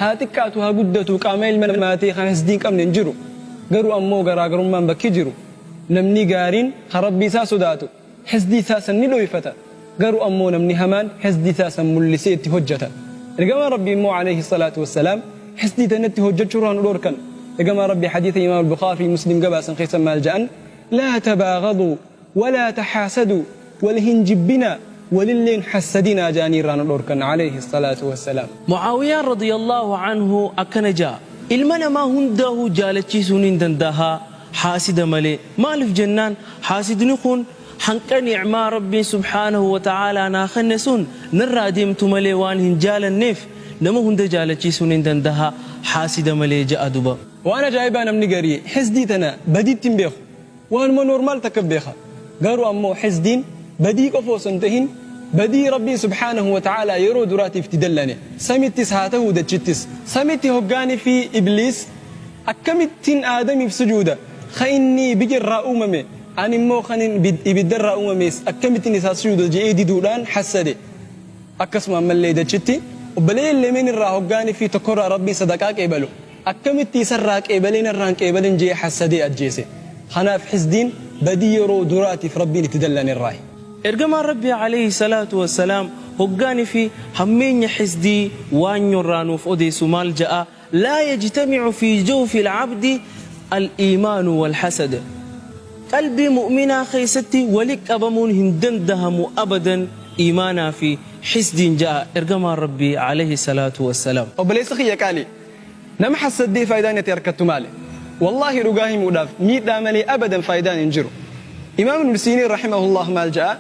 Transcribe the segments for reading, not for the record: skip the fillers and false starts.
Haa xiqqaatu haa guddatu qaama ilma namaatii kan hisdii hin qabne hin jiru. Garuu ammoo garaagarummaan bakki jiru namni gaariin kan Rabbii isaa sodaatu hisdii isaa san ni dhoyfata. Garuu ammoo namni hamaan hisdii isaa san mullisee itti hojjata. Ergamaan Rabbii immoo aleyhi salaatu wassalaam hisdii tanatti hojjachuu irraa nu dhoorkan. Ergamaan Rabbii hadiisa Imaam Al-Bukhaari fi Muslim gabaasan keessa maal ja'an? Laa tabaaghaduu Walaa taxaasaduu, wal hin jibbinaa, walillee hin hassadinaa ja'anii irraa nu dhoorkan aleyhi salaatu wassalaam. Mu'aawiyaan radiyallaahu anhu akkana ja'a, Ilma namaa hundaahuu jaalachiisuu nin dandaha haasida malee. Maalif jennaan haasidni kun hanqa ni'maa Rabbiin subhaanahu wa ta'aalaa naa kenne sun narraa deemtu malee waan hin jaalanneef nama hunda jaalachiisuu nin dandaha haasida malee ja'a duba. Waan ajaa'ibaa namni garii hisdii tana badiitti hin beeku. Waanuma normal takka beeka. Garuu ammoo hisdiin badii qofa osoo hin tahin badii Rabbiin subhaanahu wa ta'aalaa yeroo duraatiif itti dallane. Samittis haa tahuu dachittis. Samitti hoggaanifii Ibliis akkamittin Aadamiif sujuuda ka inni biyyerraa uumame ani immoo kanin ibiddarraa uumamees akkamittin isaa sujuuda je'ee diduudhaan hassade. Akkasuma ammallee dachitti obboleeyyan lameen irraa hoggaanifii tokkorraa Rabbiin sadaqaa qeebalu Akkamitti isarraa qeebalee narraa hin qeebalin je'ee hassadee ajjeese. Kanaaf hisdiin badii yeroo duraatiif Rabbiin itti dallanerraahi. Ergamaan Rabbii aleyhi salaatu wassalaam hoggaanifi hammeenya hisdii waanyorraa nuuf odeessu maal ja'a, Laa yajtami'u fii jawfil abdi al-iimaanu wal-hasad. Qalbii mu'minaa keessatti wali qabamuun hin dandahamu abadan iimaanaa fi hisdiin ja'a Ergamaan Rabbii aleyhi salaatu wassalaam. Obboleessa kiyya qaalii! Nama hassaddee faayidaan ati arkattu maali? Wallaahi dhugaa himuudhaaf miidhaa malee abadan faayidaan hin jiru. Imaam Ibn Siiniin rahimahullaah maal ja'a?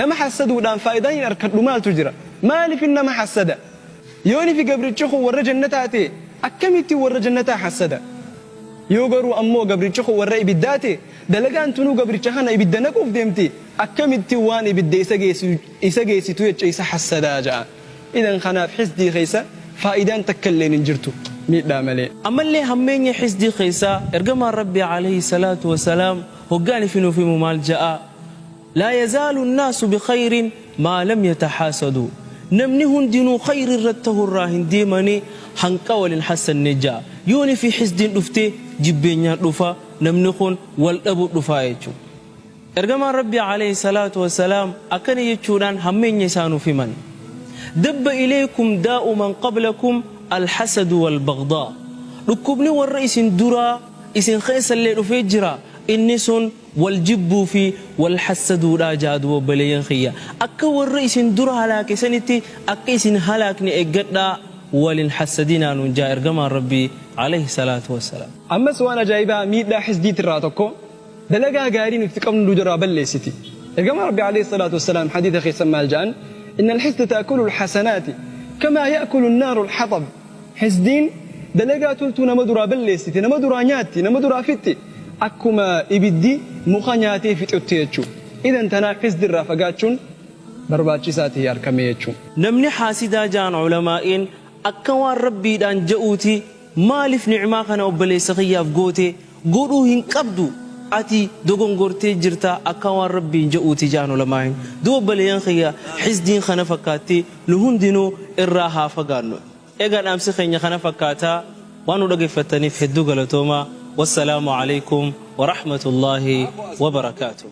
Nama hassaduudhaan faayidaan hin arkadhu maaltu jira? Maalifin nama hassada? Yoonifi gabrichi kun warra jannataa ta'e akkamittin warra jannataa hassada? Yoo garuu ammoo gabrichi kun warra ibiddaa ta'e dalagaan tunuu gabricha kana ibidda naquuf deemti akkamittin waan ibidda isa geessitu jecha isa hassadaa ja'a. Idan kanaaf hisdii keessa faayidaan takkalleen hin jirtu miidhaa malee. Ammallee hammeenya hisdii keessaa Ergamaan Rabbii aleyhi salaatu wa salaam hoggaan ifi nuuf himu maal ja'a? Laa yazaalu nnaasu bikhayrin maa lam yatahaasaduu Namni hundinuu khayrii irratti tahuu irraa hin deemani hanqa wal hin hassanne ja'a. Yoon ifi hisdiin dhufte jibbeenyaan dhufa namni kun wal dhabuu dhufaa jechuudha. Ergamaan Rabbii aleyh salaatu wa salaam akkana jechuudhaan hammeenya isaa nuuf himan, Dabba ilaykum daa'u man qablakum al-hasadu wal-baghdaa. Dhukkubni warra isin duraa isin keessallee dhufee jira, inni sun wal jibbuu fi wal hassaduudha ja'a duuba obboleeyyan kiyya. Akka warra isin dura halaake sanitti akka isin halaakne eeggadhaa wal hin hassadinaa nuun ja'a Ergamaan Rabbii aleyh salaatu wa salaam. Ammas waan ajaa'ibaa miidhaa hisdiitirraa tokko Dalagaa gaarii nuti qabnu nu jalaa balleessiti. Ergamaan Rabbii aleyhi salaatu wassalaam hadiisa keessa maal ja'an? Innal hisda ta'kulu al-hasanaati kamaa ya'kulu an-naaru al-haxab. Hisdiin dalagaa toltuu nama duraa balleessiti, nama duraa nyaatti, nama duraa fixxi. Akkuma ibiddi muka nyaatee fixutti jechuu. Idan tanaaf hisdi irraa fagaachuun barbaachisaa tahee arkamee jechuu. Namni haasidaa ja'an ulamaa'iin akka waan Rabbiidhaan ja'uuti Maalif ni'maa kana obboleessa kiyyaaf goote? Godhuu hin qabdu ati dogongortee jirta akka waan Rabbiin ja'uuti ja'an ulamaa'iin. Duuba obboleeyyan kiyya hisdiin kana fakkaatti nu hundinuu irraa haa fagaannu. Egaa dhaamsi keenya kana fakkaata waan nu dhageffattaniif hedduu galatoomaa Wassalaamu aleykum warahmatullaahi wabarakaatuh.